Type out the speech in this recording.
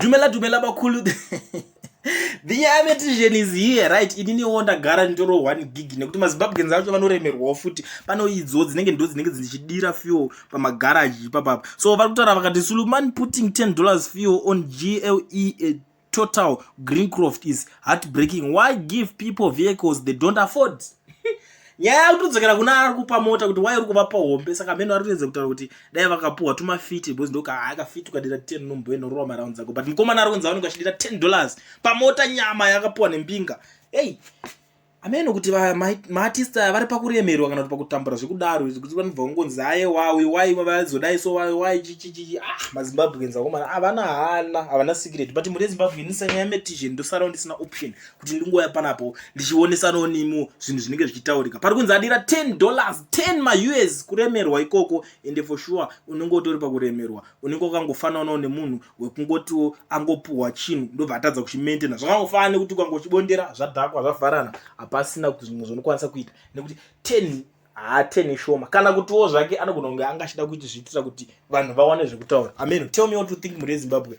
Dumela, dumela bakhulu. The Nyaya is here, right? Ininiwo ndagara nditoro 1 gig nekuti maZimbabweans acho vanoremerwawo futi. Pano idzo dzinenge ndo dzinenge dzichidira fuel pamagaraji ipapapa. So vari kutaura vakati Suluman putting $10 fuel on GLE Total Greencroft is heartbreaking. Why give people vehicles they don't afford? Nyaya yakutodzokera kuna ari kupa mota kuti wai uri kuvapa hombe. Saka meno ari kuedza kutaura kuti dai vakapuhwa tumafiti, because ndoka akafiti ukadira 10 unomboenda urova marounds dzako. But mukomana ari kunzi vanenge vachidira $10 pamota, nyama yakapuwa nembinga. Ei, ameno kuti maartist aya vari pakuremerwa kana kuti pakutambura zvekudaro, kuti vanobva kungonzi ayewa, wai vazodai, so wai chichichichi. Ah, maZimbabweans akomana havana hana, havana secret. But muri Zimbabwe nisanyaya metizhen, ndosarawo ndisina option kuti ndingouya panapo ndichionesanawo nimo zvinhu zvinenge zvichitaurika. Pari kunzi adira $10, 10 maUS. Kuremerwa ikoko, ende for sure unenge utori pakuremerwa, unenge wakangofananawo nemunhu wekungotiwo angopuhwa chinhu ndobva atadza kuchimaintaina. Zvakangofanana nekuti ukangochibondera zvadhakwa, zvavharana, hapasina zvimwe zvaunokwanisa kuita nekuti 10, haa, 10 ishoma. Kana kutiwo zvake anogona kunge anga achida kuti zviitira kuti vanhu vawane zvekutaura. Amen. Tell me what you think, muri yeZimbabwe.